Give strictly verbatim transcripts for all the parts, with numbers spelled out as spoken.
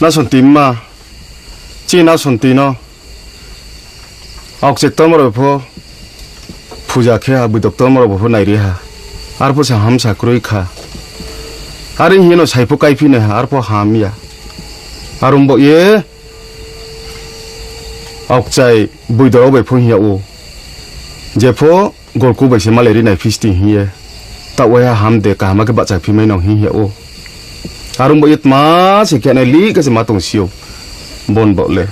Nasonti mma, chini Nasonti no aokchai ktorma rao pho phuja khe ha, boido ktorma rao bo pho nairi ha. Arphuh se hamsa kroi kha. Are hing ye no sai pho kaiphi nai ha, arphuh ham ya. Are ong baoh ye aokchai boido rao bai pho hing yag ou. Jepho Golku bai se malai ri nai phi sdi hing ye. Taoh waiha ham de kaham khe bahcha phi mai nang hing yag ou. Are ong baoh ye tma se khe nai lih khe se ma tong si ou. Bon baoh le.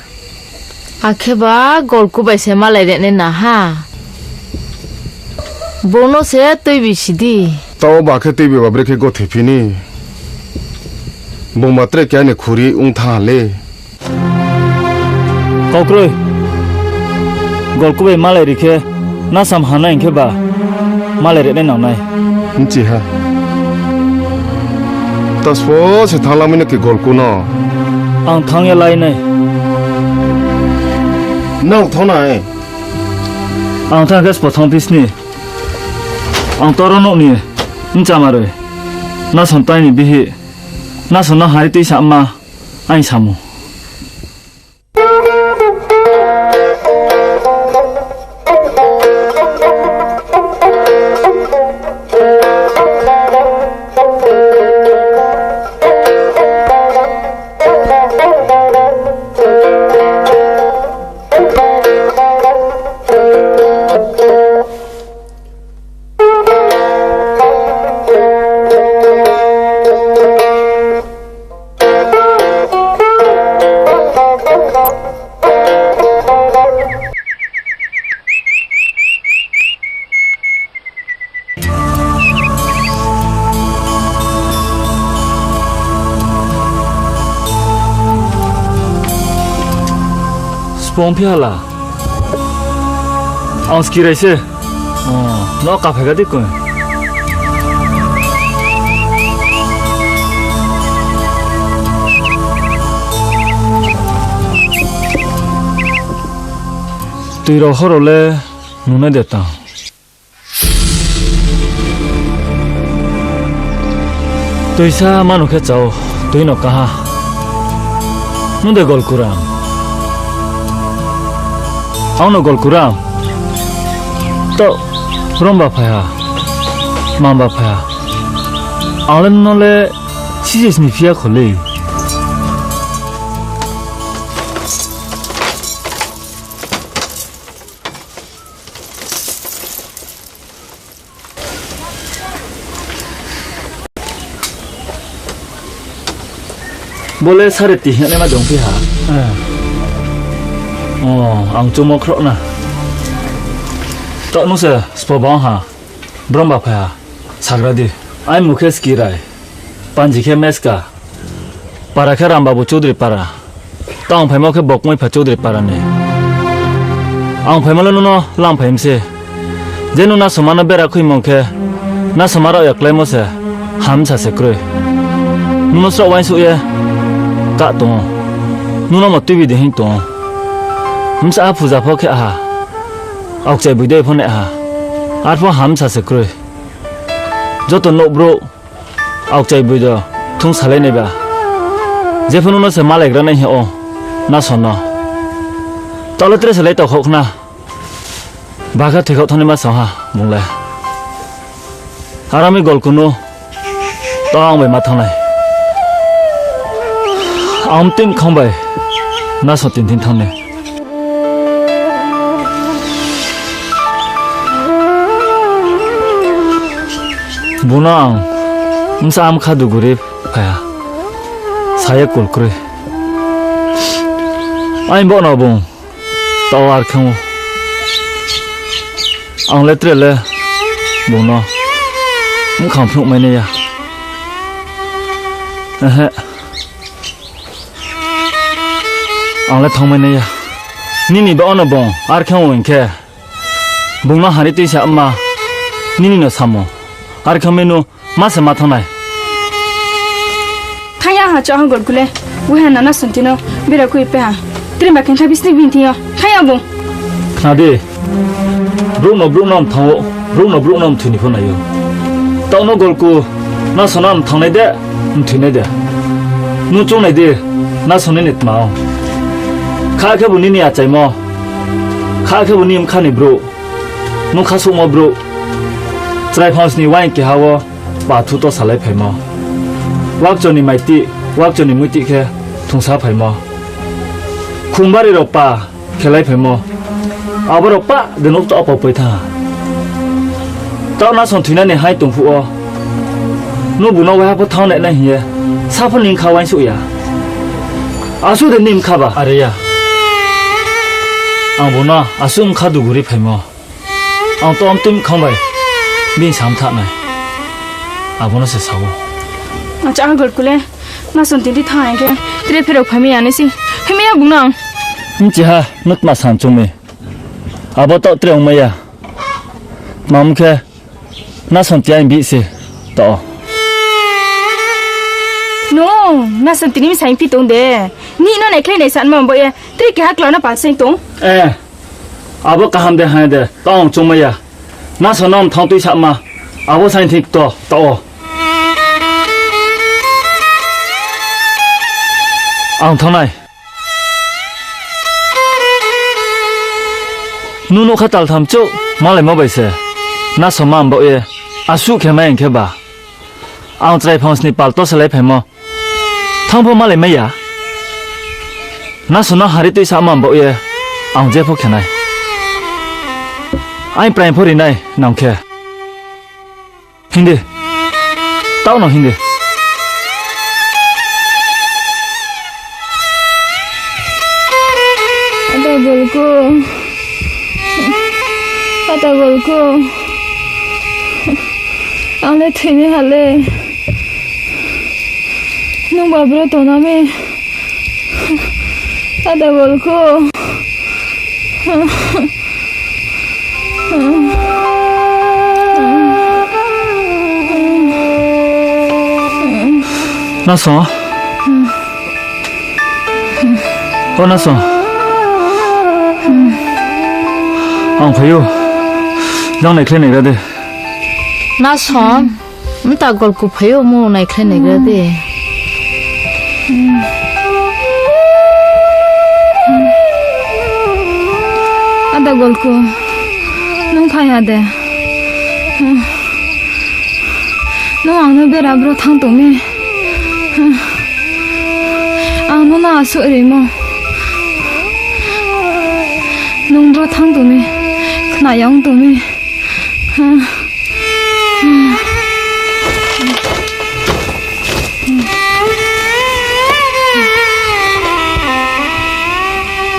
Akhe ba Golku bai se malai ri nai na ha. Bung no se tuibi si di. Taoh ba khe tuibi ba bre khe gothe phi ni. Bung ba tre keha ni khuri ong thanng ha le. Kau kroi. Golku bai malai ri khe, Nasam ha nai hing khe ba, malai ri nai nang nai. Bchi ha. Taspo se thanng lamai no ke Golku no. Ang thanng ya lai nai. Nang thanng nai. Ang thanng khe sbo thanng phi sni. Ang toro nouh ni bchama roi. Nason tai ni bihih. Nason no hari tuisa ma. Aini samung. Sbo ongphi hala? Ang skirai se. Oh, no kaphai ga di koi. Tui rao horo le nungnai de tang. Tuisa mano khe chao, tui no kaha. Nung de Golkuram? Ang no Golkuram? To, romba phai ha, mamba phai ha. Ang le nung no le sise sni phi ya kho le. Bo le sare ti hing ye naima dong phi ha. O, ang chumo khroh na. Taoh nung se sbo bang ha, brom ba phai ha, sagra di. Aini mung khe Skirai, panji khe Meska. Para khe Rambabu Choudri para. Tang phaimo khe bo kmoi pha Choudri para ni. Ang phaimo le nung no lam phai mi se. Je nung Nasoma no bera khuimung khe, Nasoma rao ya kláimo se, hamsa se kroi. Nung no sraoh uaingsouh ye kah tong ou. Nung no mo tuibi di hing tong ou. Bsa ha phuja pho khe ha. Aokchai boi dei pho nai ha. Arpho hamsa se kroi. Joto nouh brouh aokchai boi do thung salai nai ba. Jepho nung no se malaigra nai hing ou, Nason no. Taoh le tre se lai tau khouh khna. Bakha thoikhaoh thanngnaima sa ha bung le. Arami Golku no, tang bai ma thanng nai. Ang mtui mkhang bai Nason tin thing thanng nai. Bung no ang bsa mkha dugu ri phai ha. Sa ye kul kroi. Aini baoh no bung tau ar khe ou. Ang le tre le bung no mkhang phnuh mai nai ya. Ehe. Ang le thanng mai nai ya. Nini baoh no bung ar khe ou hing khe, bung no hari tuisa ma, nini no samo. Ar khe mi no ma se ma thanng nai. Thanng ya ha chá ha Golku le. Uaiha nana Sonti no bera khui pai ha. Tre ba khe tha bisni bini thing yo. Thanng ya bung. Khna di. Brouh no brouh no mthanng ou, brouh no brouh no mthoi ni pho nai ou. Taoh no Golku, Nason no mthanng nai de, mthoi nai de. Nung choung nai di. Naso nini tma ong? Kha khebu nini achaimo, kha khebu nini bkha ni brouh, nung khasouhmo brouh, chrai phangsni uaing keha wo pathu to salai phaimo. Wakcho ni maitih, wakcho ni muitih khe thungsa phaimo. Khumbari rao pa khelai phaimo. Abo rao pa de nouh to pao pai thanng ha. Taoh Nason thoinani haing tong phuh wo, nung bung no waiha pho thanng nai nai hing ye, sa pho ni bkha uaingsouh ya. Asuh de nini bkha ba? Are ya. Ang bung no asuh bkha dugu ri phaimo. Ang to mtui mkhang bai bini samtha nai. Abo no se sa ou. Acha, Golku le, Nason tini thanng hing khe, tre pherao phaimai ya nai se. Phaimai ya bung no ang. Bchi ha, nung tma sa choung mi. Abo taoh tre ongmai ya. Tma hing khe, Nason ti aini bihih se, taoh. Nung, Nason tini bsa hing phi tong de. Nini no naikhlai nai sanma bo ye, tre keha kla no pal saing tong. E, abo kaham de, haing de, taoh ang choungmai ya. Nason no mthang tuisama, abo saing thik to, taoh. Ang thanng nai. Nung nougkha taltham chouh malaimo bai se, Nason ma mbaoh ye, asuh khe mai hing khe ba. Ang chrai phangsni pal to salai phaimo. Thanng pho malaimai ya. Nason no hari tuisama mbaoh ye, ang je pho khe nai. Aini praing pho ri nai nang khe. Hing di. Taoh no hing di. Ada Golku. Ada Golku. Ang le thoinai ha le. Nung ba bro tong na mi. Ada Golku. Nason? O Nason? Ang phai ou. Nang naikhlai naigra de. Nason? Mta Golku phai ou, mo naikhlai naigra de. Ada Golku, nung phai ha de? Nung ang no bera bro thanng tong mi. Ang no na asuh rimo. Nung bro thanng tong mi. Khna ya ong tong mi.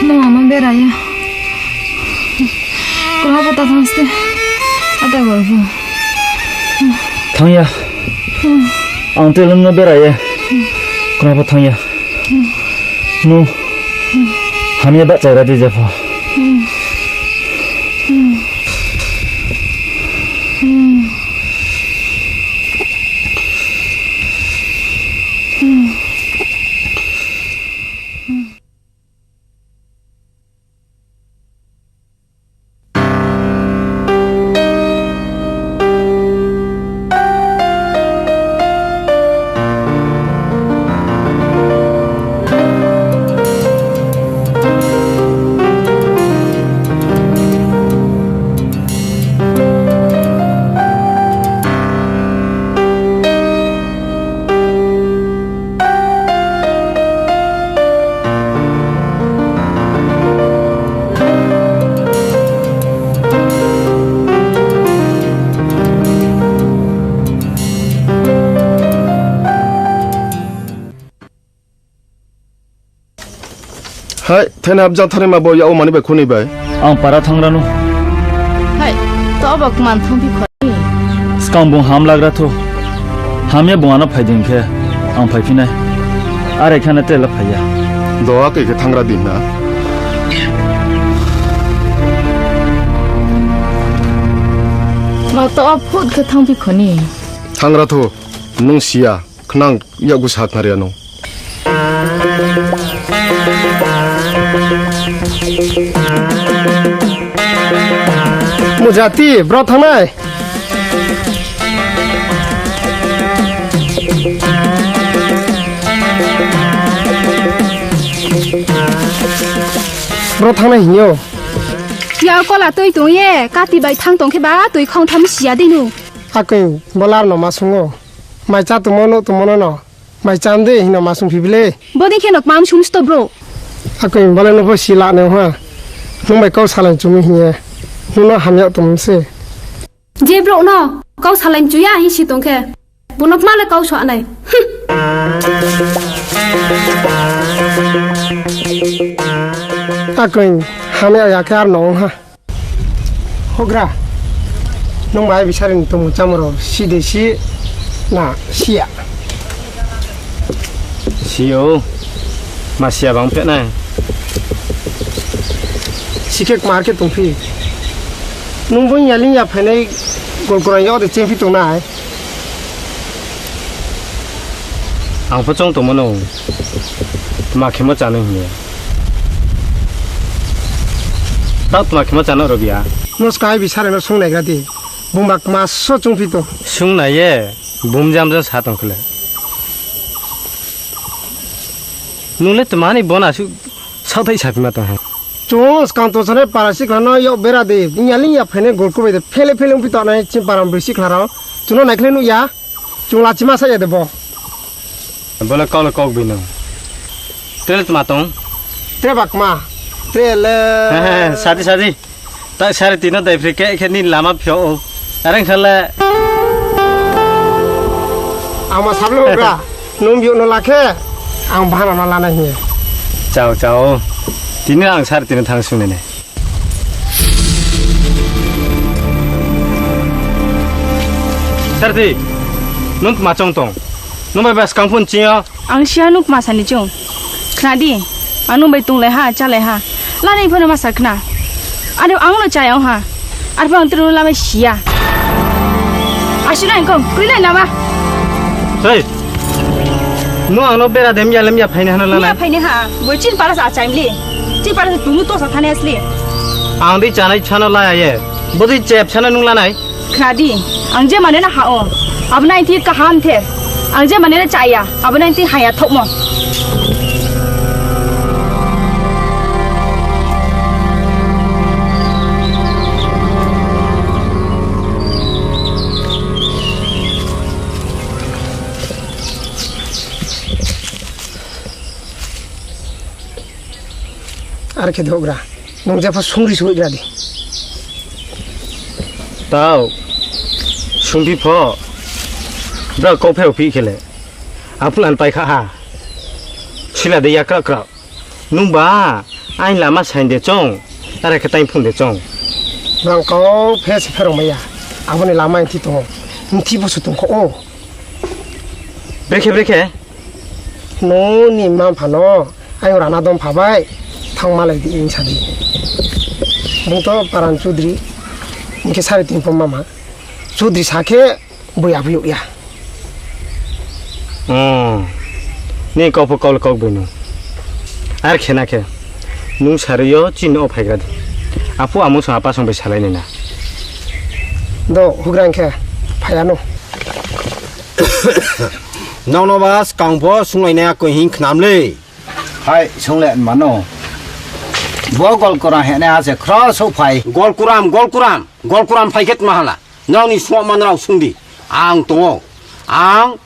Nung ang no bera ya. Kura pho ta thanng ste. Ada Golku. Thanng ya. Ang te nung no bera ye. Kura pho thanng ya. Nung hamya bahcha ra di jepho. Hai, thaini habjang tharima bo yag o mani bai khunoi bai. Ang para thanng ra no. Hai, to ba kman thanng phi kho ni. Skang bung hamlagra thu. Hamya bung ano phai di hing khe, ang phaiphi nai. Are khe no tre la phai ya. Doha khe khe thanng ra di na. Ma to phut khe thanng phi kho ni. Thanng ra thu, nung si ya. Khnang yakgu sa khna ri ya nung. Mujati, bro thanng nai. Bro thanng nai hing ou. Ya kola tui tong ye, kati bai thanng tong khe ba tui khong tham si ya dei nu. Akoi, bo lar no ma sung ou. Mai chá tongmo nouh tongmo no no. Mai chá dei hing no ma sung phi bile. Bo dei khe no kmam sum sto bro. Akoi, bo le no pho si la nai ha. Nung bai kau salai chumi hing ye. Nung no ham yag tong se. Je brouh no kau salai mchu ya hing si tong khe, bo no kma le kau sa nai. Akoi, hamya ya khe ar no ong ha. Houhgra, nung bai bisari ni tongmung chámung rao si de si na si ya? Si ou, ma si ya bang phe nai. Si khe kmar khe tongphi. Nung bo ya ling ya phainai golkurang yag de chengphi tongnai. Ang pho choung tongmo no, tma khemo chá nai hing ye. Taoh tma khemo chá no Robia? No skai bisari no sung naigra di. Bungba kma so chungphi tong. Sung nai ye, bumjam jam sa tong khe le. Nung le tma ni bo no asuh saohthaih saphima tong ha? Chung skang tongsanai para sikhla no yag bera de, ya ling ya phainai golku bai de, phele phele ongphi tongnai chini para broi sikhla rao. Chung no naikhle nuh ya, chung lachima sa ya de bo. Bo le kau le kau bini. Tre le tma tong? Tre ba kma, tre le. He, he, he, sadi, sadi. Tak sari tino dai phri khe, khe ni lama phio ou. Are khe le. Ang ma sablo gra. Nung biouh no la khe, ang bahana no lanai hing ye. Chao, chao. Tini ang sari tino thanng sung nai nai. Sarthi, nung tma choung tong? Nung bai ba skang phone ching yo. Ang siya nung tma sa ni choung. Khna di, ang nung bai tonglai ha, chálai ha. Lanai pho no ma sa khna. Are ang no chaya ong ha. Arphuh ang tru no lamai siya. Asuh nai kong, kroi nai nama. Hei, nung ang no bera dem ya lem ya phainai ha no lanai. Phainai ha, bo chin para sa achaimli. Chin para sa tungnu to sa thanai asli. Ang di chanai chano laya ye. Bo di chep chano nung lanai. Khna di, ang je mane no ha ou, abo nai thi kaham the. Ang je mane no chaya, abo nai thi haya thaohmo. Are khe dohgra, nung jepho sungri suhoihgra di. Tao, sungphi pho, brao kau pherao phi khe le, aphuh lan paikha ha, sila de ya krao krao, nungba, aini lama saing de choung, are khe taing phung de choung. Brao kau phe se pherao mai ya, abo ni lama nthi tong ou, nthi bo se tongkho ou. Brekhe, brekhe. Nung ni mma-mpha no ayong rana dom pha bai thanngmalai di hing sa di. Bung to paran chudri, hing khe sari tin pho mama. Chudri sa khe boi abo yag ya. Nini kau pho kau le kau boi no. Ar khe na khe, nung sarui yo chini nouh wo phaigra di. Aphuh amung song apa song bai salai nai na. Do, hugra hing khe, phai ya no. Nang no ba skang pho sunglai nai akoi hing khnam le. Hai, sung le mano. Bo Golkuram hinai ha se khro souhphai. Golkuram, Golkuram, Golkuram phai khe tma hala. Nrao ni sungma nrao sung di. Ang tong ou. Ang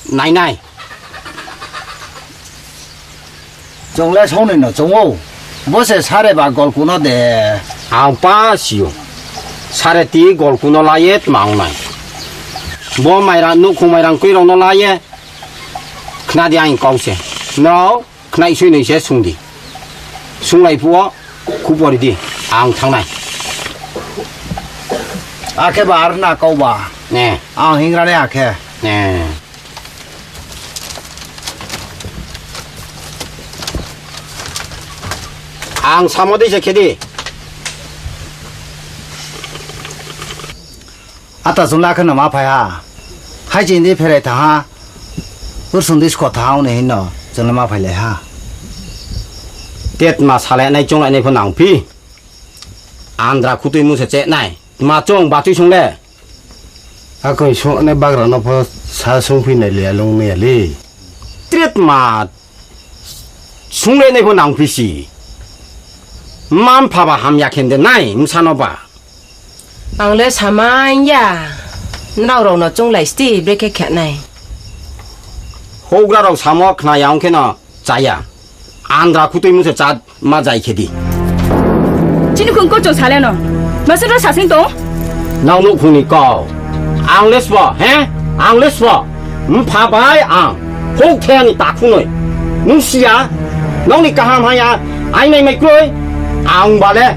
nainai. Chung le saonoi no choung ou. Bo se sare ba Golku no de. Ang pa si ou. Sare ti Golku no la ye tma ong nai. Bo mairang, nouhkhong mairang kui rao no la ye. Khna di aini kau se. Nrao khnaih soi noi se sung di. Sunglai phuh wo khupori di. Ang thanng nai. Akhe ba ar na kau ba. Ang hingra nai akhe. Ang samo dei se khe di. Ata chung le akhe no ma phai ha. Hai chini di pherai thanng ha. Ursung di sko thanng ha, ong ni hing no chung le ma phailai ha. Tetma salai nai chounglai nai pho nangphi. Andra khutuimung se che nai. Tma choung bachui sung le. Akoi sungnai bagra no pho sa sungphi nai le ya lung nai ya le. Tetma sunglai nai pho nangphi si. Mma mpha ba hamya khe de nai bsa no ba. Ang le samai ya, nrao rao no chounglai sti brekhe khe nai. Houhgra rao samo khna ya ong khe no chá ya. Andra khutuimung se chá ma zai khe di. Chini khung kau chung sa le no. Masuh no sasing tong? Nrao nouhkhong ni kau. Ang le sbo, he? Ang le sbo. Mpha bai ang. Houh the ani takhu noi. Nung si ya? Nrao ni kaham ha ya. Ai nai mai kroi. Ang ba le.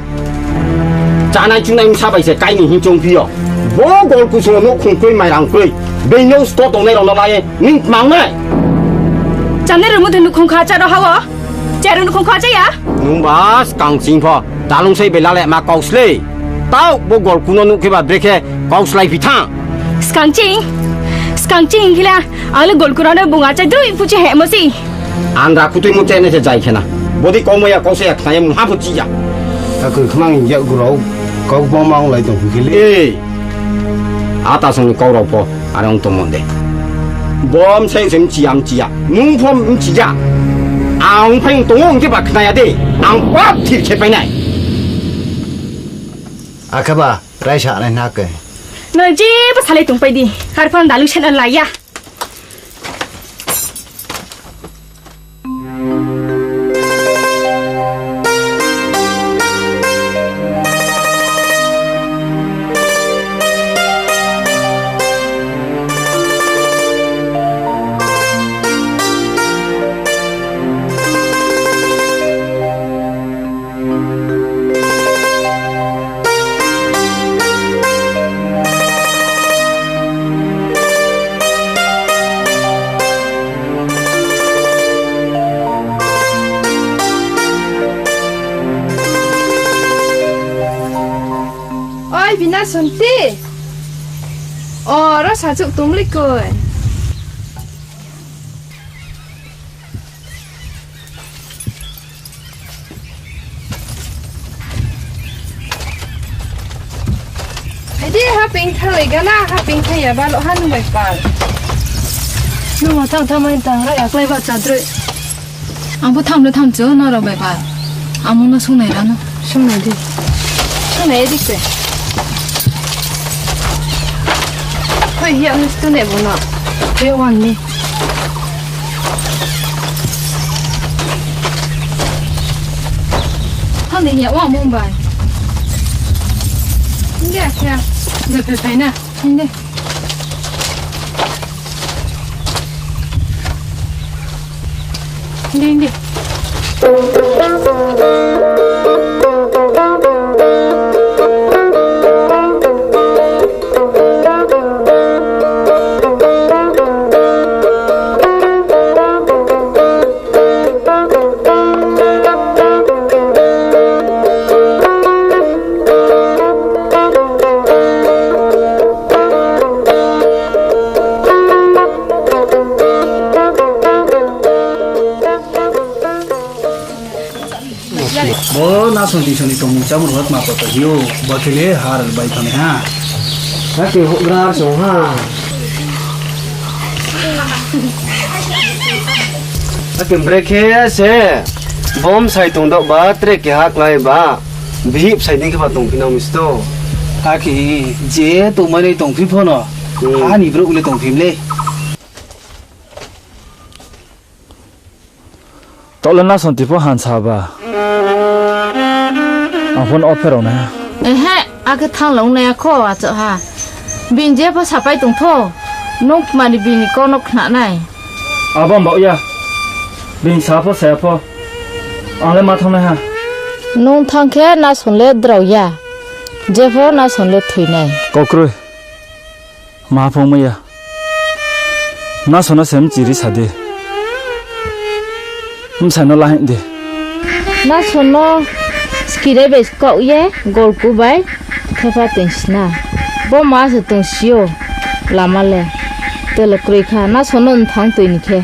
Chánai chungnai bsa bai se kai ni hing choung phi yo. Bo Golku song nouhkhong kroi, mairang kroi. Being no sko tongnai rao no la ye. Ning kmang nai. Chánai rao mothe nouhkhong kha chá rao ha wo. Chá rao nouhkhong kha chá ya. Nung ba skang ching pho. Dalung sai bai la le ma kau slei. Tau bo Golku no nuh khe ba brekhe kau slái phi tha. Skang ching. Skang ching khe la. Ang le Golku rao no bung achai droi phuchi hemo si. Andra khutuimung chá nai se zai khe na. Bodei kau mai ya, kau se ya khna ye mungha pho chi ya. Takoi khmang ya gurao, kau bo ma onglai tong phi khe le. Ei. Ata song ni kau rao pho, are ong tongmo de. Bo bsai se mchi ya, mchi ya. Nung pho mchi ya. Ang phai ong tong o, ong khe ba khna ya de. Ang pap thir khe pai nai. Akhe ba, raisa nai na khe. No je ba salai tong pai di. Har phan dalu sen la ya. Oi, Bina Santi. O, ro sajuk tongmli koi. Adi ha ping thalai gana, ha ping thaya ba lo ha nung bai pal. Nung ma thang thang mai tang ra ya klai ba chadroi. Ang pho tham le tham chu, nrao bai ba. Amo no sungnai ra no. Sungnai di. Sungnai di se. Hoi, hiya, mistu ne bo no. Hiya, wan ni. Thang ni hiya, wan Mumbai. Hindi akhya. Bai, bai, bai na. Hindi. Hindi, hindi. Bo Nasonti song ni tongmung chámung rao tma kotor hing ou, bo khe le har bai thanngnai ha. Ake houhgra song ha. Ake brekhe se, bo bsai tongdaoh ba, tre keha klái ba, bihih bsai dei khe ba tongphi nang misto. Ake, je tongmani tongphi pho no, ha ni brouh le tongphi mlei. Taoh le Nasonti pho hansa ba. Ang pho no pherao nai ha. Ehe, akhe thanng le ong nai ya kho, achouh ha. Bini je pho sapai tong tho. Nung kmani bini kau no khna nai. Abo mbaoh ya. Bini sa pho saya pho. Ang le ma thanng nai ha. Nung thanng khe Nason le drao ya. Je pho Nason le thoi nai. Kau kroi. Ma phung mai ya. Nason no se mchiri sa di. Bsai no la hing di. Nason no skirai bai skaoh ye Golku bai thepha toing sna. Bo ma se tong si ou lama le. Tele kroi kha, Nason no mphang toi ni khe.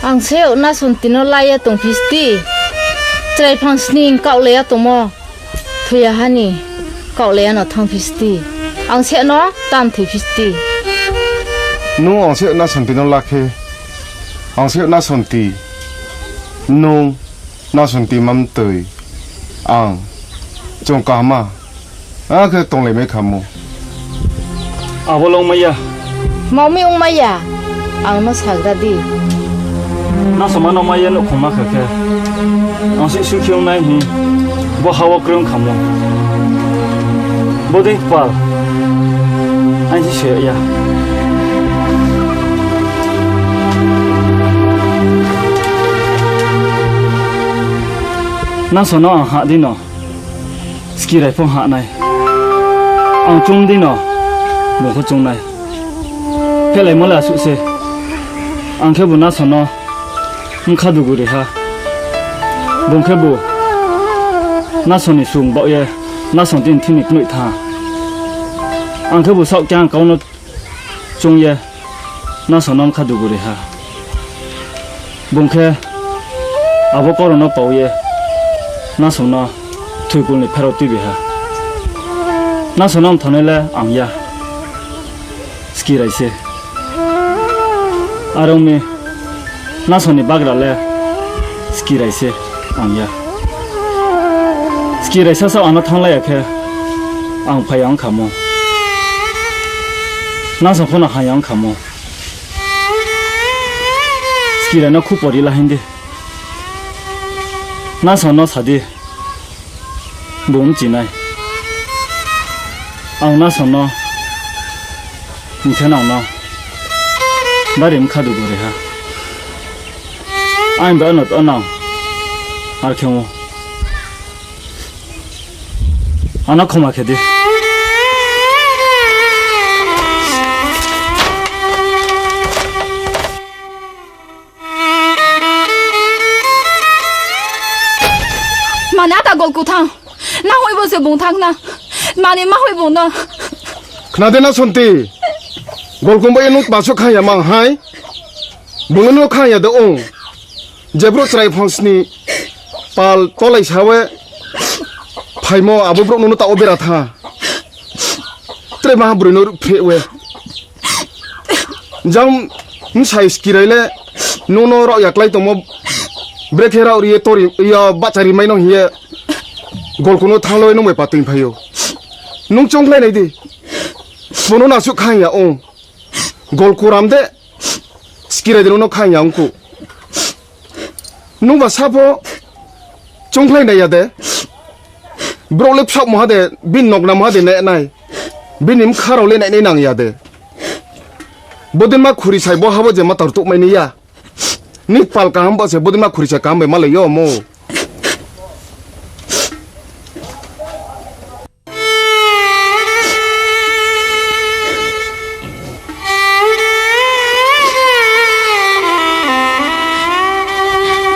Ang se Nasonti no la ye tongphi sti. Chrai phang sning kaohlai ya tongmo. Thoi ya ha ni kaohlai ya no thanngphi sti. Ang se no tam thoiphi sti. Nung ang se Nasonti no la khe, ang se Nasonti, nung Nasonti ma mtoi. Ang, chung kaham ma, akhe tonglaimai khamo. Abo le ongmai ya. Tma mi ongmai ya? Ang no sagra di. Nasoma no mai ye nouhkhong ma kha khe, ang sih sukhe ong nai hing, bo ha wo kroi ong khamo. Bodei kpal, aini se ya. Naso no ang hah di no, Skirai pho hah nai. Ang choung di no, bung pho choung nai. Phelaimo le asuh se. Ang khebu Naso no bkha dugu ri ha. Bung khebu Naso ni sung baoh ye Naso ni thing ni knoih thanng ha. Ang khebu saoh khe ang kau no choung ye Naso no bkha dugu ri ha. Bung khe abo kau rao no pao ye Naso no thoikul ni pherao tuibi ha. Naso no mthanai le ang ya, Skirai se. Are ong mi, Naso ni bagra le Skirai se, ang ya. Skirai sasaoh ang no thannglai ya khe, ang phai ya ong khamo. Naso pho no ha ya ong khamo. Skirai no khupo ri la hing di. Naso no sa di. Bung mchi nai. Ang Naso no, hing khe nang no bari bkha dugu ri ha. Aini ba no to nang, ar khe ong ou. Ano khoma khe di. Mani ata Golku thanng. Nang hoih bo se bung thanng na. Mani ma hoih bung no. Khna de Nasonti. Golku bo ye nung tma suh kha ya mang hai. Bung no kha ya de ong. Je brouh chrai phangsni pal tolai sa we phaimo abo brouh no no taoh wo bera tha. Tre maha broi no ruhphreh we. Jang bsai Skirai le nung no raoh ya klái tongmo, brekhe raoh ri ye tori yo bahcha ri mai no hing ye Golku no thannglo ye nung bai patoi phai ou. Nung choungkhlai nai di. Bo no nasuh khaing ya ong. Golku ram de Skirai de nung no khaing ya ong ku. Nungba sa pho choungkhlai nai ya de. Brouh le bsaoh moha de, bini nokna moha de nai nai. Bini bkha rao le nai nai nang ya de. Bodei ma khuri sai bo ha bo je ma tar tuh mai ni ya. Ni pal kaham bo se bodei ma khuri sai kaham bai malai yo mo.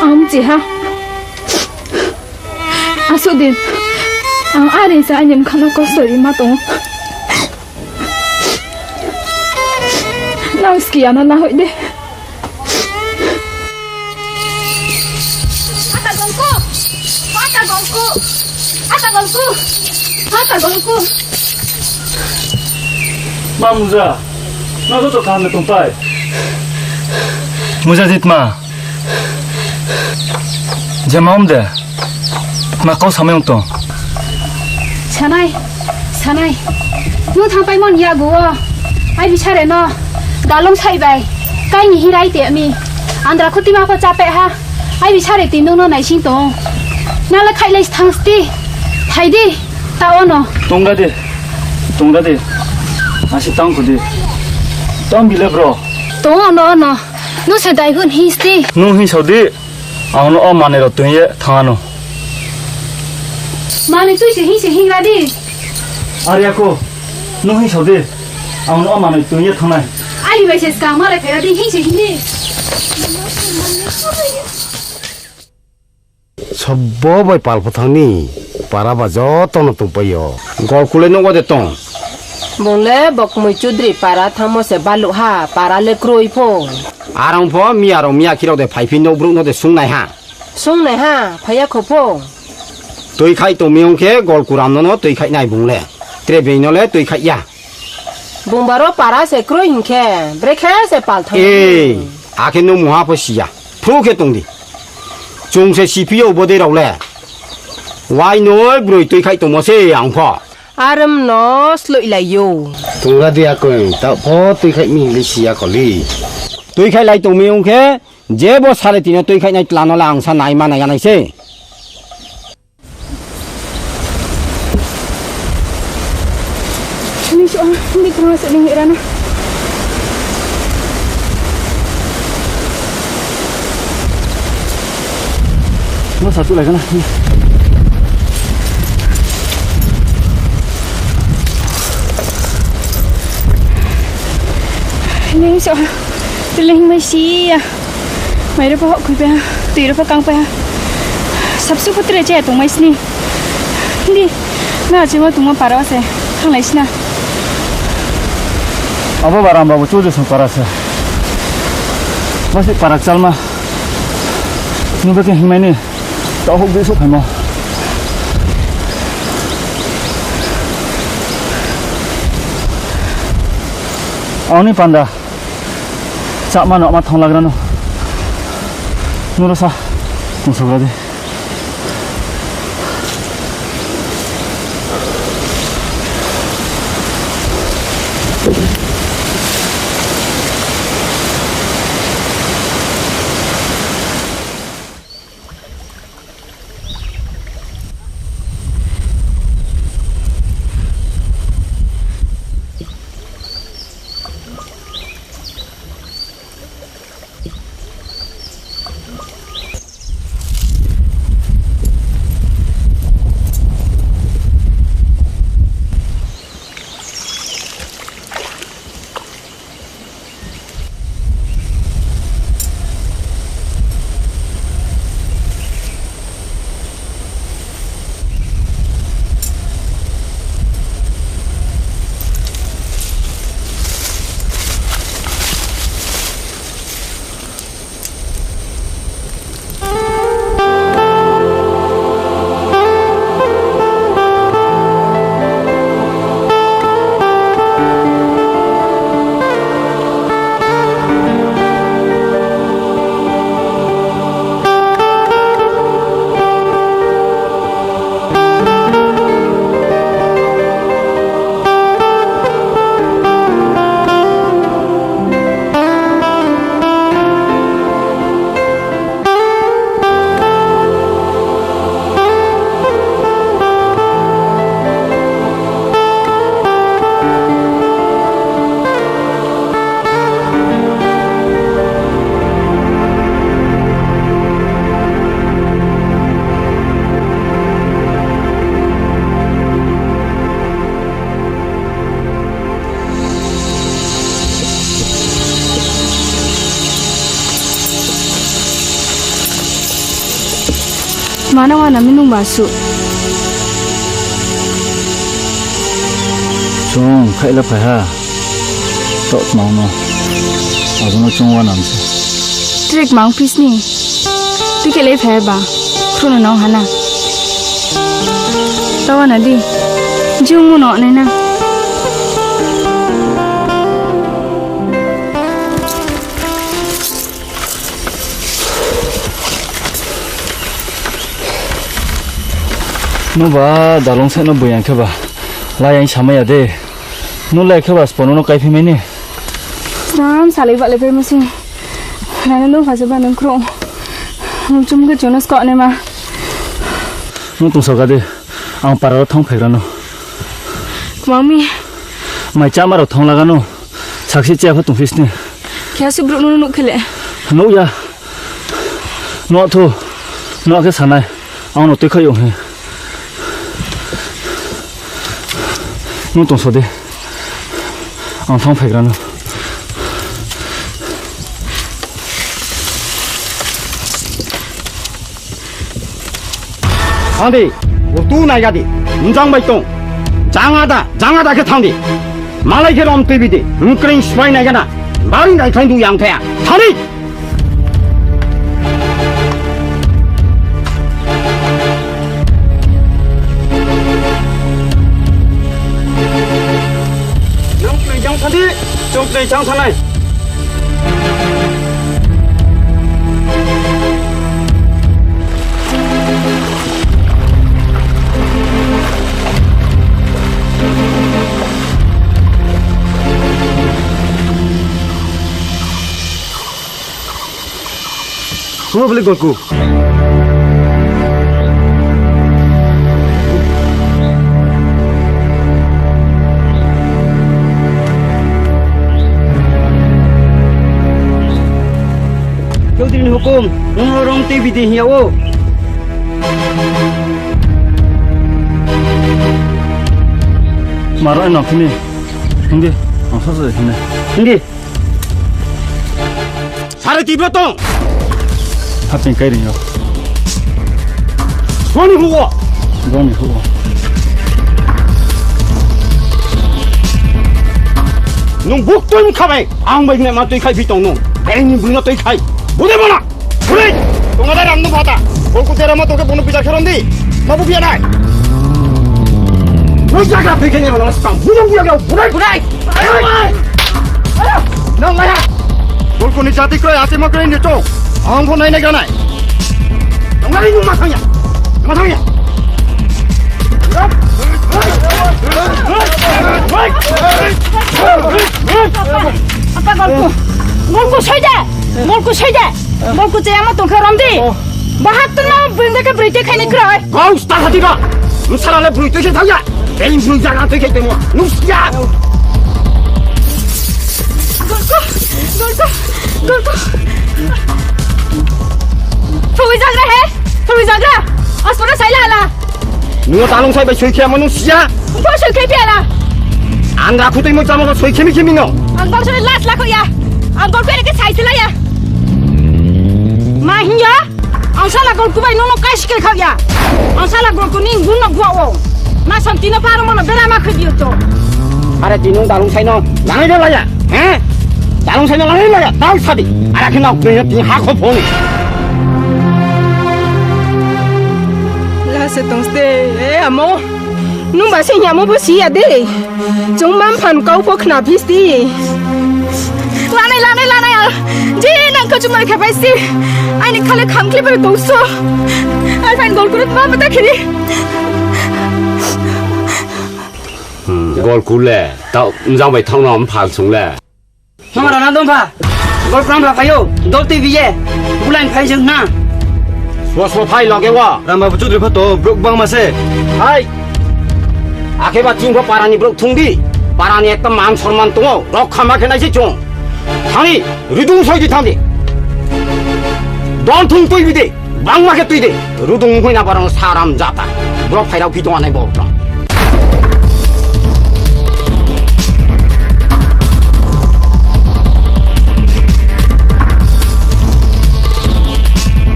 Ang mchi ha. Asuh din ang are se aini bkha no kosto ri ma tong ou. Nang Skirai no nahoih di. Ata Golku! Ata Golku! Ata Golku! Ata Golku! Ma Muza, nang joto kaham de tongpai? Muza di tma? Je ma om de? Tma kau samai ong tong? Sanai, sanai. Nung thanngpaimo ni yakgu wo ai bisare no dalong sai bai kaini hirai te mi. Andra khutima pho chápeh ha. Ai bisare ti nung no naising tong. Nang le khaihlai thanng sti. Phai di, taoh wo no. Tongra di, tongra di. Asi tang khu di. Tang bi le bro. Tong ono ono. Nung se dai hun hing sti. Nung hing sao di. Ang no o manoi rao toing ye thanng ano. Manoi tui se hing se hingra di. Are ya kho, nung hing sao di. Ang no o manoi toing ye thanng nai. Aini bai se skang malai phaira di, hing se hing di. Sobo bai pal pho thanng ni, para ba joto no tongpai yo. Golku le nouh wo de tong? Bung le bo kmoi chudri para thanngmo se baluh ha, para le kroi pho. Arong pho miya rao miya khe rao de phaiphi nouh brouh no de sungnai ha. Sungnai ha, phai ya kho pho. Tuikhaih tong mi ong khe Golkuram no no tuikhaih nai bung le. Tre being no le tuikhaih ya. Bung baro para se kroi hing khe, brekhe se pal thanng. Ei, akhe nung mungha pho si ya. Phru khe tong di. Chung se siphi yo bodei rao le. Uainoi broi tuikhaih tongmo se ang pho. Arem no sloihlai ou. Tongla di akoi, taoh pho tuikhaih mi le si ya kho li. Tuikhaihlai tong mi ong khe, je bo sale tini yo tuikhaihnai tla no le ang sa nai ma nai ya nai se. Ni so, ni krung se ni ra na. Mo sa tu lai ka na. Ni so, tu le mai si ya. Mai ro pho hoh khui pai ha, tui ro pho kang pai ha. Sapsu pho tre che tongmai sini. Di, na chingmo tongmo para se, thannglai sina. Abo ba Ram Babu Chudri song para se. Bo se para kchalma. Nung bo khe hingmai ni. Taoh houh di souhphaimo. Ang ni panda. Chakma no ma thanglagra no. Nung ro sa. Tongsogra di. Mano wana mi nung ba suh. Chung khaih la phai ha. Taoh tma no. Abo no chung wanam se. Tre kmang phi sni. Tui khe le phai ba. Khruh no nang ha na. Ta wana di. Jung mu no nai na. Nung ba dalong side no boi yang khe ba, la yang samai ya de. Nung le khe ba spono no kaiphi mai ni. Snam salai ba le pai mo si. Nang nung pha se ba nung khruh. Nung chum khe chung no skoh nai ma. Nung tongsa ga de. Ang para ro thang phaigra no. Kmang mi. Mai chama ro thang laga no. Sakse chaya pho tongphi sni. Khe asuh brouh no nuh khe le. Nuh ya. Nuh thu. Nuh khe sanai. Ang no tuikhaih yong he. Nung tongso de. Ang thang phaigra no. Thang di, utu naiga di, njang bai tong. Jang ada, jang ada khe thang di. Malai khe rom tuibi di, mkring spai naiga na. Bari naikhlai du yang thaya. Thang di. Nang tui jang thang di, chung tui jang thang nai. Bo bole Golku. Chaudhary ni hukum, nung no rom tei bidi hing ya ou. Maro no phini. Hindi, ang sa sa hindi. Hindi. Sare tibro tong. Haping kai ring yo. Boni huo. Boni huo. Nung buk tui kha bai. Ang bai ne ma tui khai bi tong nung. Beng ni bui no tui khai. Bude mana. Bude. Tong ada ram nung bata. Bol ku tera ma tong ke bono bichar khe rom di. Ma bu biya nai. Nung jaga tui khe ne ma nung skang. Bude biya gau. Bude. Bude. Nang laya. Golku ni jati kroi, ase ma kroi ni chong. Ang pho nai nai granai. Nang laya nung ma thang ya. Ma thang ya. Apa Golku? Golku soi de. Golku soi de. Golku chaya ma tong khe rom di. Bahak tong na bring de khe broi tei khai ni kroi. Kau sta hati ba. Nung sara le broi tui khe thang ya. Beng broi jaga tui khe temo. Nung sia. Golku, Golku, Golku. Phui jagra he, phui jagra. Aspara sai la la. Nung talung sai bai soi khe mo nung sia. Bo soi khe pia la. Ang rakhu tui mo chamo soi khe mi khe mi no. Ang bang soi las la kho ya. Ang bang khe ke sai sila ya. Ma hing ya. Ang sala Golku bai nung no kai sikil khao ya. Ang sala Golku ni gun no gua wo. Ma santi no paro mo no bera ma khoi di yo to. Are ti nung dalung sai no langai de laya. He? Dalung sai no langai laya. Dal sadi. Ara khe nao khe ti ha kho phone. La se tong ste. E amo. Nung ba se hing ya mo bo si ya de. Chung ma mphan kau pho khna phis di. Lanai, lanai, lanai, ah. Je nang kau chumai khe bai si. Aini khale kham khle bai tong so. Ai phan Golku no ma mata khiri. Hmm, Golku le, tao mjang bai thang no mphal sung le. Mama Rana Dompha, Golku rang ba phaio, dol tui biye, bulain phai jeng na. Sbo sbo phai loge wo. Ramba Buchudri pho to, brouh bangma se. Hai. Akhe ba ching pho para ni brouh thung di. Para ni ekta man sorman tong ou, rok khama khe nai se chung. Thang di, rudung soi di thang di. Don thung tui bi di. Bangma khe tui di. Rudung hoi na barang saram jata. Brouh phai rao phi tong anai bo tong.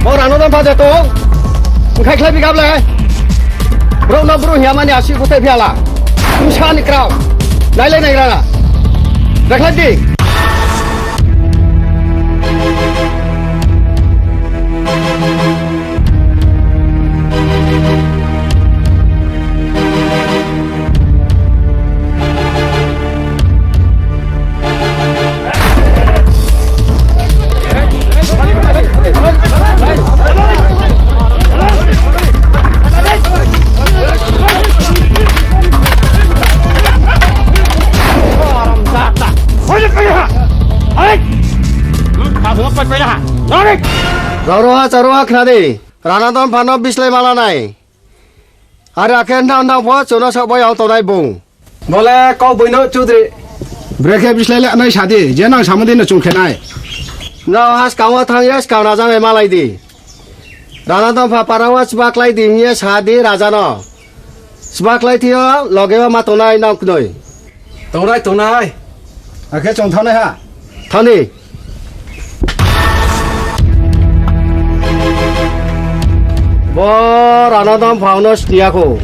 Bo Rana Dompha je tong. Bkhaikhlai bigap le. Brouh no brouh hing ya mani asi phuthai phi ya la. Bsa ni krao. Nailai nai rana. Bkhaikhlai di. Rao rao ha, charo ha khna di. Rana Dompha no bislái ma la nai. Are akhe nang nang pho chung no saoh bai ang tongnai bung. Bo le kau boi no Chaudhary. Brekhe bislái le nai sa di, je nang samo di no chung khe nai. Nrao ha skang wo thanng ye skang raja nai malai di. Rana Dompha para wo sba klái di hing ye sa di raja no. Sba klái thi yo loge wo ma tongnai nang knoi. Tongnai, tongnai. Akhe chung thanngnai ha. Thani. Bo Rana Dompha no sni ya kho.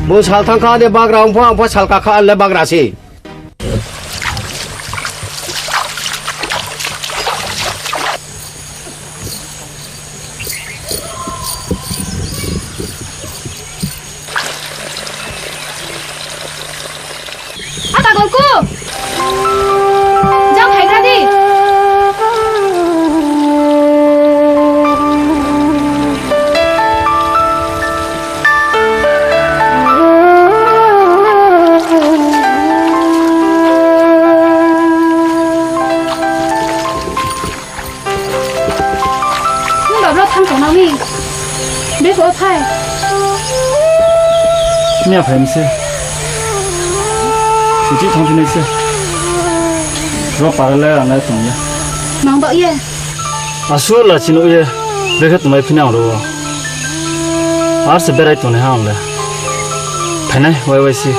Bo sal thang kha ni bagra ong pho, ang pho sal ka kha le bagra se. Apa Golku? Jang phaigra di. Nung ba bro Miya phai mi se. Suchi thanngphi nai se. Ro para le rang nai tong ya. Mang baoh ye. Asuh la chini ye. Brekhe tongmai phi nai ang ro. Ar se berai tongnai ha ang le. Phainai wai wai se.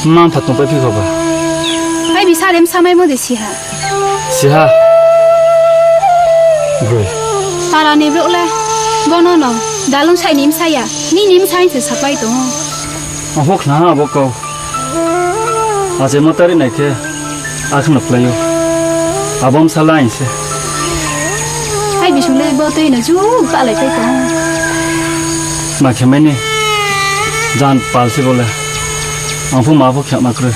Mma mpha tongpai phi kho ba. Hai bisa de bsa maimo de si ha. Siha. Broi. Para ni brouh le. Bono no. Dalung sai ni bsa ya. Nini bsa se sapai tong ou. Ang pho khna ha abo kau. Achaimo tari nai khe. Akhno khlai ou. Abo bsa la ang se. Hai bising le bo tui no ju palai pai tong ou. Ma khe mai ni. Jan pal se bo le. Ang pho ma pho khe ma kroi.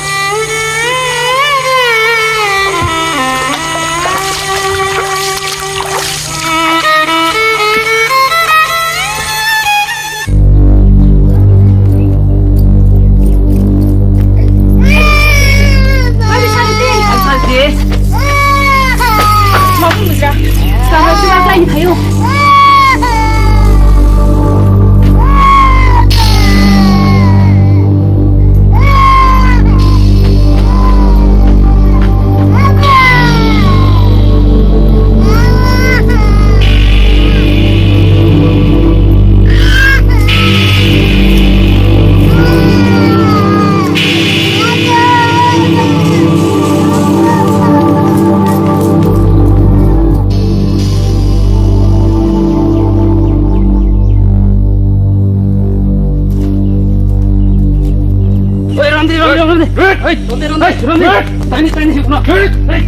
Oi, Randi, Randi, Randi. Oi, Randi, Randi, Randi. Tani, tani, hukno. Oi.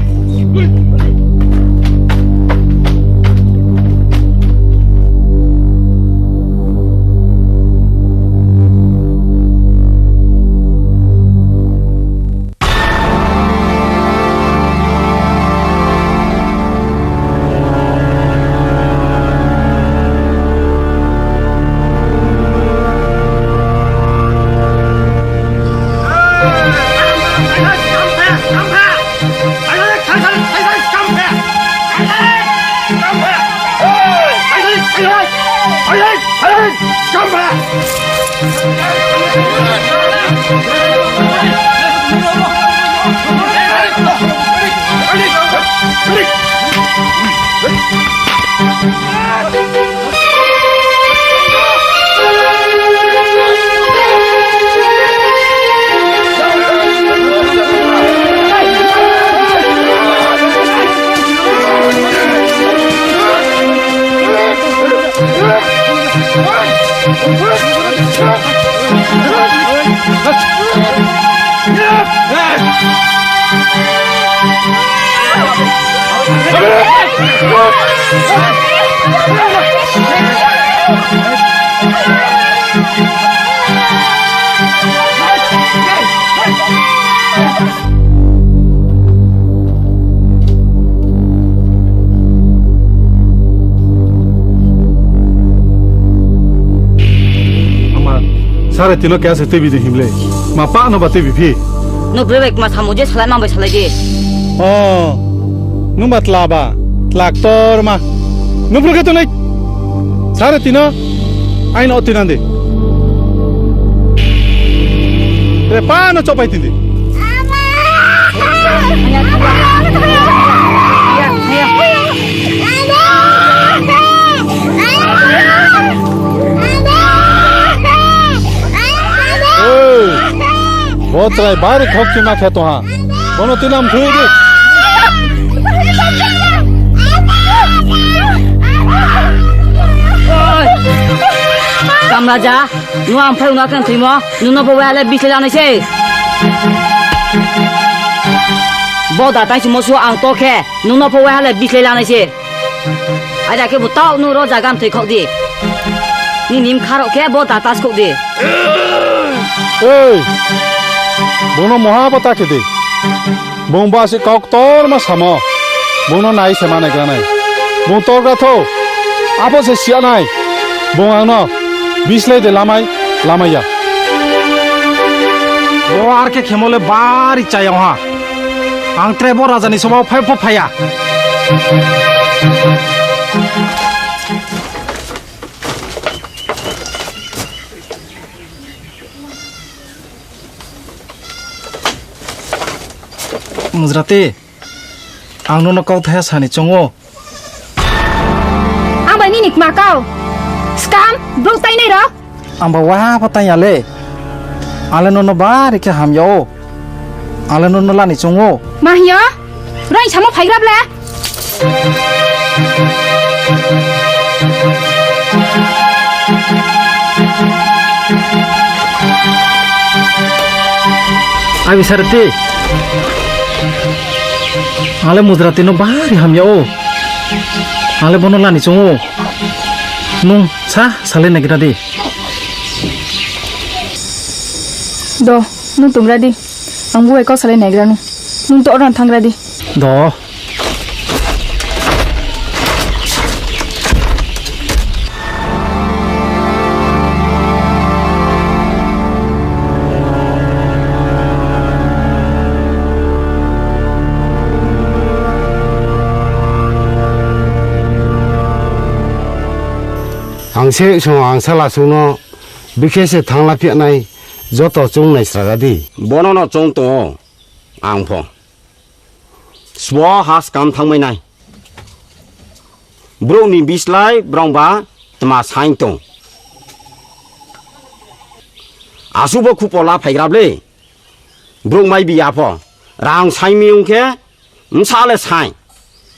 Ama, sare tino keha se tuibi di himle. Ma pa no ba tuibi phi. Nung broi bai kma samo je salai mang bai salai di. O, nung ba tla ba, tla ktorma. Nung bro khe tongnai. Sare tino, aino tuinang di. Re pa no chopai tindi. Ei, bo chrai bari khokchima khe tong ha. Bono tuinang mthui di. Kamraja, nung ang phai ungna khe thoimo, nung no pho waiha le bislei lanai se. Bo da tang simo suh ang to khe, nung no pho waiha le bislei lanai se. Aida khe bo taoh nung ro zaga mthoi khouh di. Nini bkha rao khe bo da ta skhouh di. Ei, bung no mungha bo ta khe di. Bung ba se kau ktorma samo. Bung no nai se ma naigra nai. Bung torgra thou. Abo se siya nai. Bung ang no bislei de lamai, lamai ya. Bo ar khe khemo le bari chaya ha. Ang tre bo raja ni soba phai pho phai ya. Mujrati, ang nono kauthai ha sa ni choung ou. Ang bai nini kma kau. Skam, brouh tainai rao. Ang ba wa pho tang ya le. Ang le nono bari khe ham yag ou. Ang le nono la ni choung ou. Ma hing yo? Rao ni samo phaigra ble. Abi Sareti. Ang le Mujrati no bari ham yag ou. Ang le bo no la ni choung ou. Nung sa, salai naigra di. Do, nung tongra di. Ang bo bai kau salai naigra nung. Nung to oro thanng gra di. Do. Ang se song angsala song no bikhe se thanngla phi nai, joto choung nai sraga di. Bono no choung tong ou ang pho. Sbo ha skam thanngmai nai. Brouh ni bislái brao ba tma saing tong. Asuh bo khupo la phaigra ble. Brouh mai bi ya pho. Rang saing mi ong khe, bsa le saing.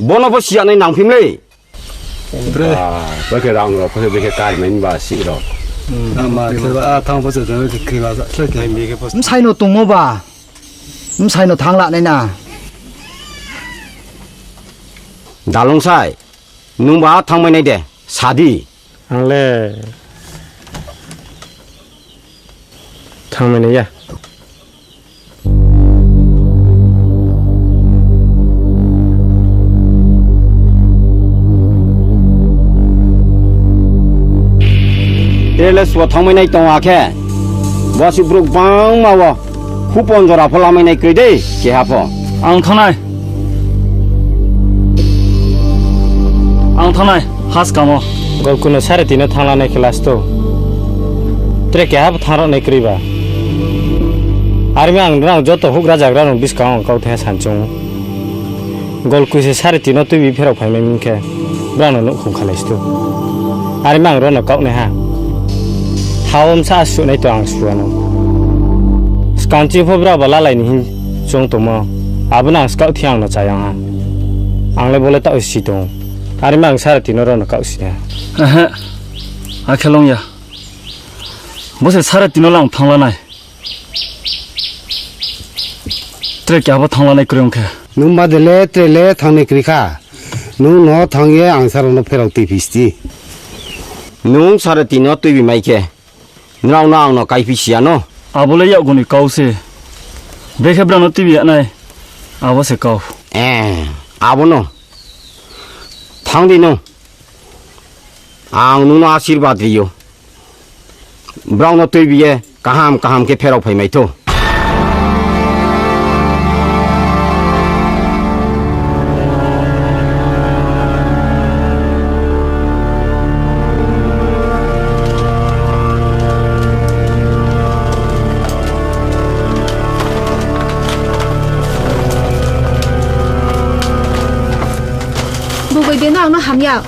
Bono pho si ya nai nangphi mle. Bre. Bo khe rang rao, bo khe, bo khe kar mai ba si rao. Bsai no tongmo ba. Bsai no thanng la nai na. Dalungsai, nung ba thanngmai nai de, sa di. Ang le thanngmai nai ya. Tre le sbo thanngmai nai tong akhe, bo asuh brouh gbangma wo khupo jora pho lamai nai kroi de, keha pho. Ang thanng nai. Ang thanng nai, ha skam wo. Golku no Sareti no thanng la nai khe last o. Tre keha pho thanng rao nai kroi ba. Are mi ang nrao joto houhgra zagra rao ni buskang wo ang kauthai ha sa ni choung ou. Golku se Sareti no tuibi pherao phaimai mi khe, brao no nouhkhong khalai stu. Are mi ang rao no kauhnai ha. Tha wo bsa suh nai tong ang sua no. Skang chi pho brao ba lalai ni hing choung tongmo. Abo no ang skaoh thi ang no chayang ha. Ang le bo le taoh si tong ou. Are mi ang Sareti no rao no kauhsi nai ha. Akhe long ya. Bo se Sareti no le ang thanng la nai. Tre keha pho thanng la nai kroi ong khe. Nung bade le tre le thanng nai kroi kha. Nung no thanng ye ang sa rao no pherao tuiphi sti. Nung Sareti no tuibi mai khe, nrao no ang no kaiphi si ya no. Abo le yakgu ni kau se. Brekhe brao no tuibi ya nai. Abo se kau. Abo no. Thanng di nung. Ang nung no asirbad ri ou. Brao no tuibi ye kaham kaham khe pherao phaimai thou. Bugoi de no ang no hamya.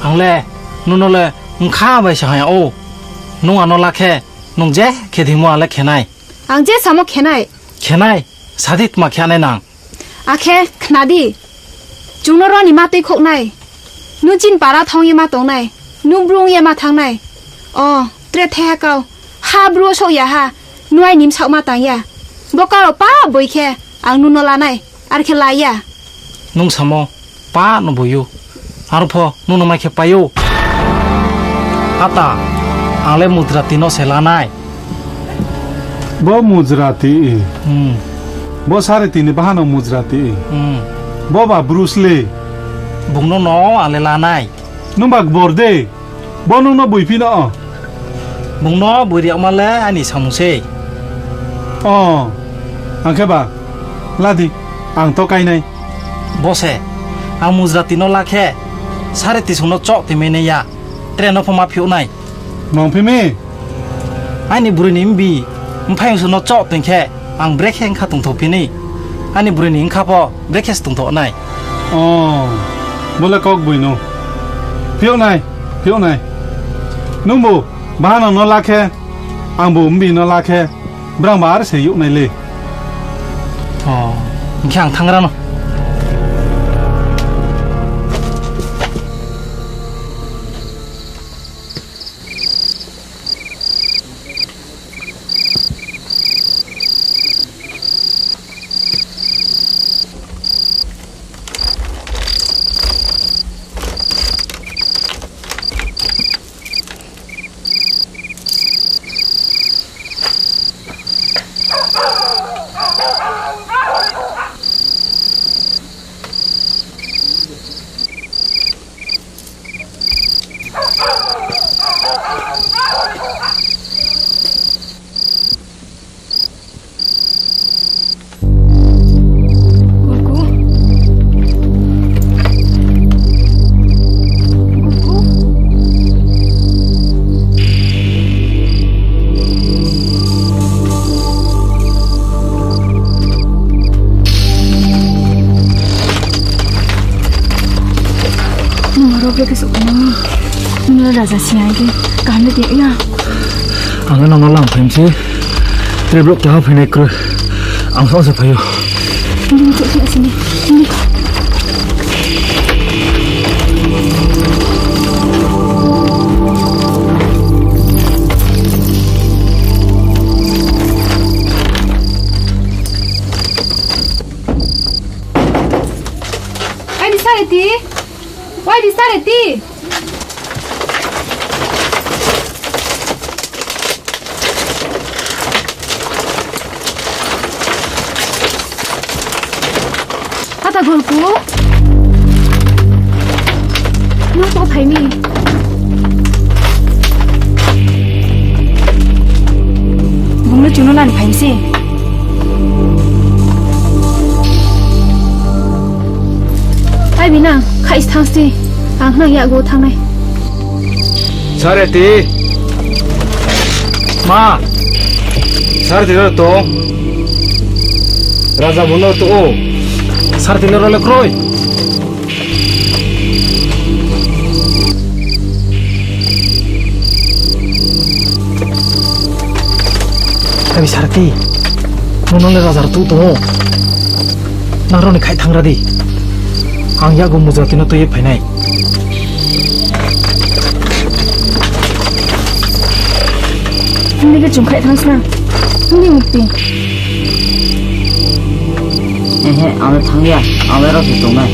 Ang le, nung no le, bkha bai se hamya ou. Nung ang no la khe, nung je khe thingmo ang le khe nai. Ang je samo khe nai. Khe nai? Sa di tma khe nai nang. Akhe khna di. Chung no ro ni ma tuikhouh nai. Nung chini para thanng ye ma tong nai. Nung Bru ong ye ma thanng nai. O, tre thaiha kau. Ha Bru wo souh ya ha. Nung aini bsaoh ma tang ya. Bo kau rao pah boi khe ang nung no la nai. Are khe la ya. Nung samo pah no boi ou. Aro pho nung no mai khe pai ou. Ata, ang le Mujrati no se la nai. Bo Mujrati. Bo Sareti ni bahanao Mujrati. Bo ba Bru sle. Bung no no ang le la nai. Nung ba gbor de. Bo nung no boiphi no. Bung no boi ri yagma le aini samung sei. O, ang khe ba, la di, ang to kái nai. Bo se, ang Mujrati no la khe, Sareti sung no choh toimai nai ya, tre no pho ma phiouh nai. Mangphi mi? Aini broi ni mbi, mphaiyong sung no choh toing khe, ang brekhe ongkha tongthou phi ni. Ani broi ni bkha pho brekhe se tongthoh nai. O, bo le kau gboi no. Phiyouh nai, phiyouh nai. Nungbu, bahanao no la khe, angbu mbi no la khe, brang ba ar se youh nai le. O, hing khe ang thanng ra no. Nung aro bre khe souh tongmo ni. Nung no raja sing hai khe kaham le tong ya. Ang no nang no lang phai mi se. Tre brouh keha phainai kroi. Ang saoh se phai ou. Nung chouh khe sini. Nung. Ai, di sare ti. Wai di sare ti. Ata Golku. Nung to phai mi. Bung no chung no lani phai mi se. Ai bina, khai thanng se. Ang nang yakgu thanng nai. Sareti. Ma. Sareti no to. Raja bung no to o. Sareti no role kroi. Abi Sareti, nung no le raja rtuh tong ou. Nang rao ni khaih thanng ra di. Ang yakgu muja tui no tui ye phai nai. Nini khe chung khaih thanng sna. Nini mukti. Ehe, ang le thanng ya, ang le rao se tongnai.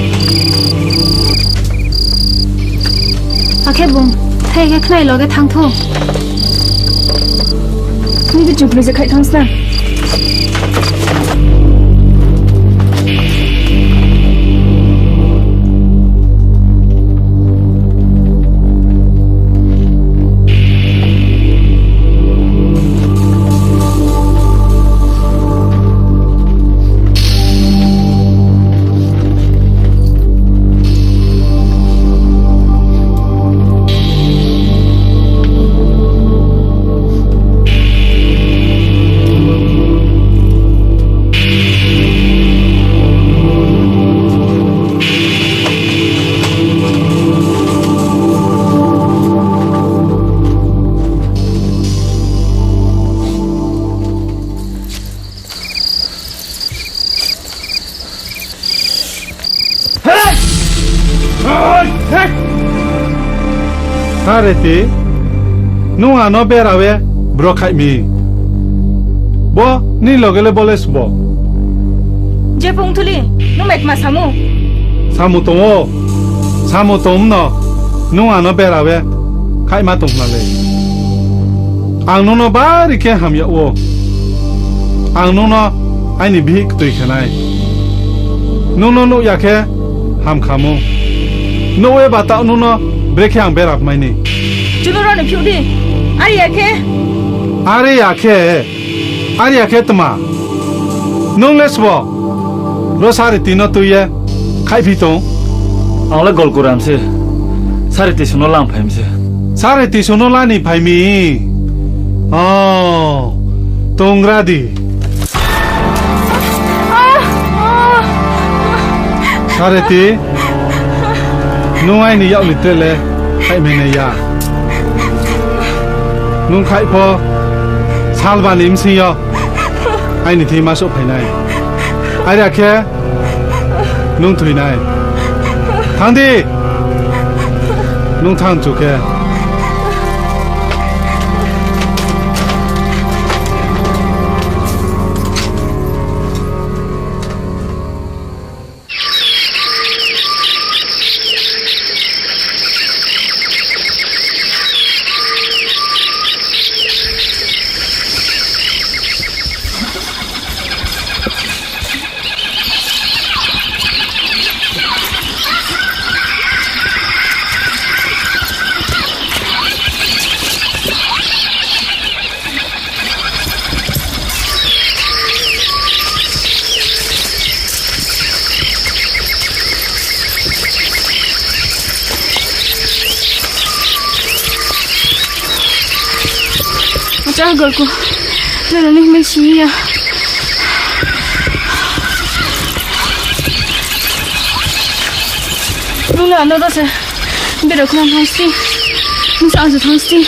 Akhe bung, thai khe khnai loge thanng thou. Nini khe chung khnai se khaih thanng sna. Sareti, nung ano bera ye bro khaih mi. Bo ni loge le bo le sbo. Jepung Thuli, nung bai kma samu? Samu tong ou, samu tong mno, nung ano bera ye khaihma tong khna le. Ang nung no bari khe hamyag ou. Ang nung no aini bihih ktui khe nai. Nung no nuh ya khe ham kha mu. Nuh ye bataoh nung no brekhe ang bera mai ni. Chunu rao ni phiouh di. Are ya khe. Are ya khe. Are ya khe tma? Nung le sbo? Ro Sareti no tui ye khaihphi tong? Ang le Golkuram se. Sareti sung no lang phai mi se. Sareti sung no lani phai mi? O, tongra di. Are ti, nung aini yak ni tre le khaihmai nai ya. Nung khaih pho salba ni bsing yo aini thing ma souhphai nai. Are ya khe nung thoi nai. Thanng di. Nung thanng chu khe. Acha, Gorku. Nrao ni himai si ya. Nung le ano ro se. Bero khna thanng sdi. Nung sa ang se thanng sdi.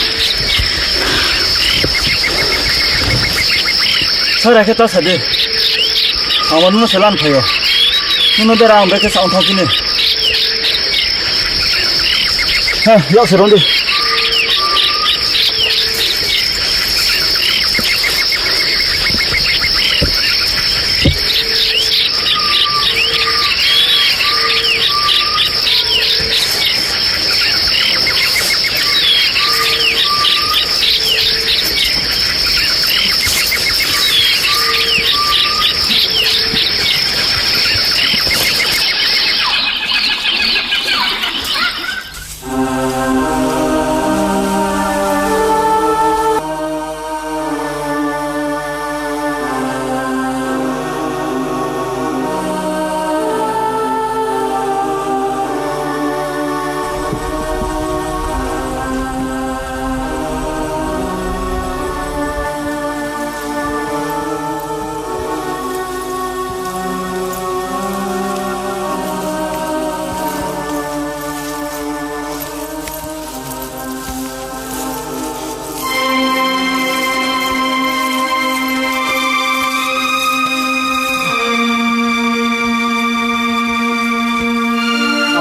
Sara khe ta sa di. Ang bo nung no se lan phai o. Nung no bera ang bera khe sa ang thanng sdi ni. Ha, yak se rong di.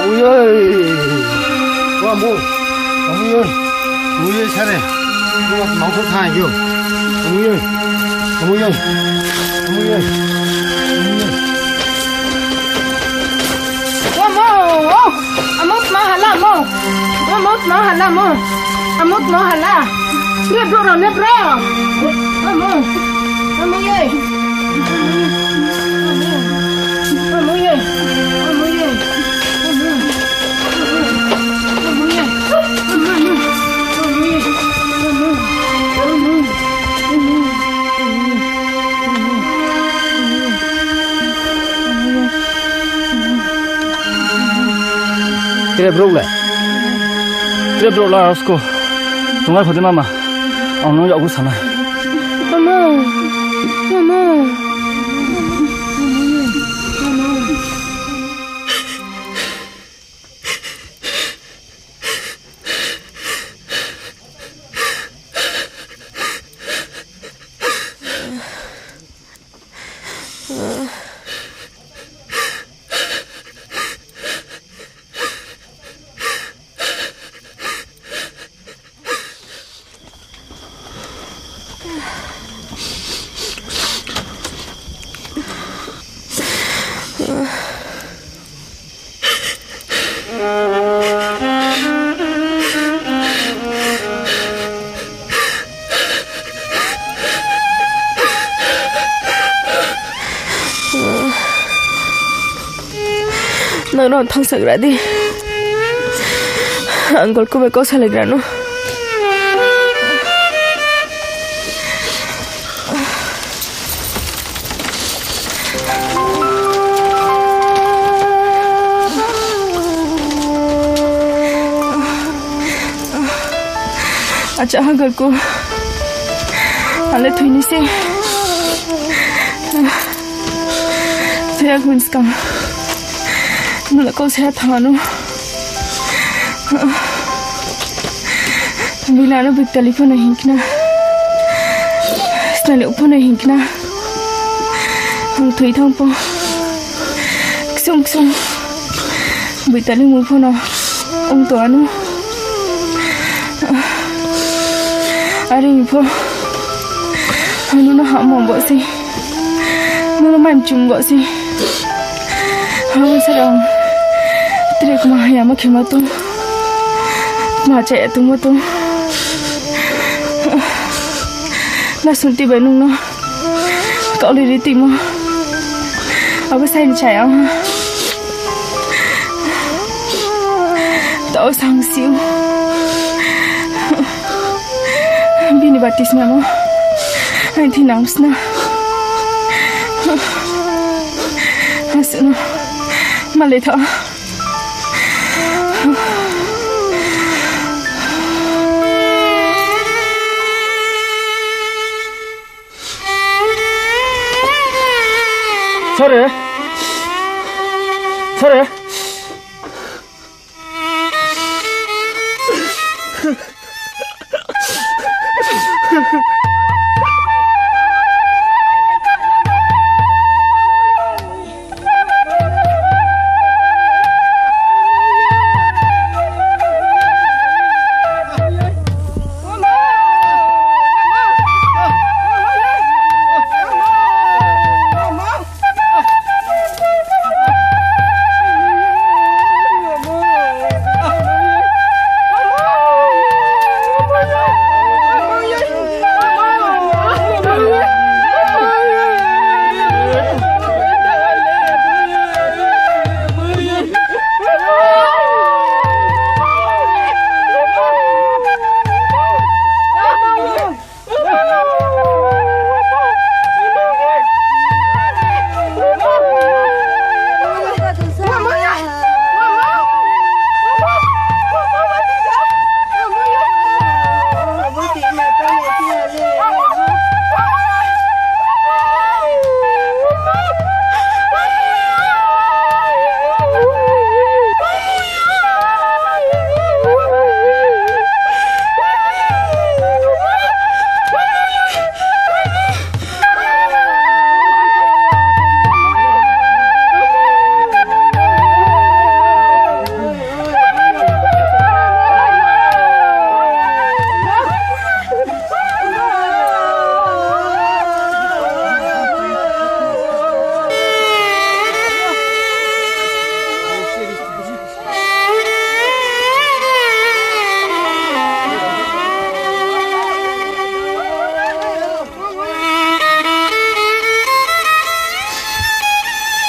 Amo ye. O amo. Amo ye. Amo ye sare. Amo ye. Amo ye. Amo ye. Amo ye. Amo. Amo tma hala mo. Amo tma hala mo. Amo tma hala. Bre bro ro ne bro. Amo. Amo ye. Amo ye. Amo ye. Amo ye. Tre brouh le. Tre brouh la asko. Tongnai pho de mama. Ang no yakgu sanai. Mama. Mama. Nang no thangsagra di. Ang Golku bai kau salaigra no. Acha ha Golku. Ale thoi ni se. Thoi ya khe skang. Mala kau sa tha no. Bila no biktali pho no hingkhna. Snali pho no hingkhna. Ang thoi thang pho. Ksung ksung. Biktali mu pho no. Ong to ano. Are pho. Ano no hamo bo se. Nono mai mchum bo se. Hamo sarang. Tre kma haya ma khema tong. Kma chaya tongmo tong. Nasunti bai nung no. Kauli ri timo. Abo saini chaya ha. Tao sang siu. Bini batisma mo. Aini thi nang sna. Asuh no. Malai tha. Sare. Sare.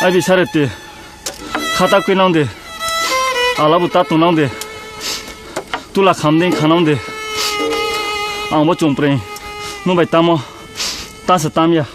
Ai bi sare te, khata kui nang de, ala bu ta tong nang de, tula kham dei kha nang de, ang bo chung preng, nung bai tamo, ta se tam ya.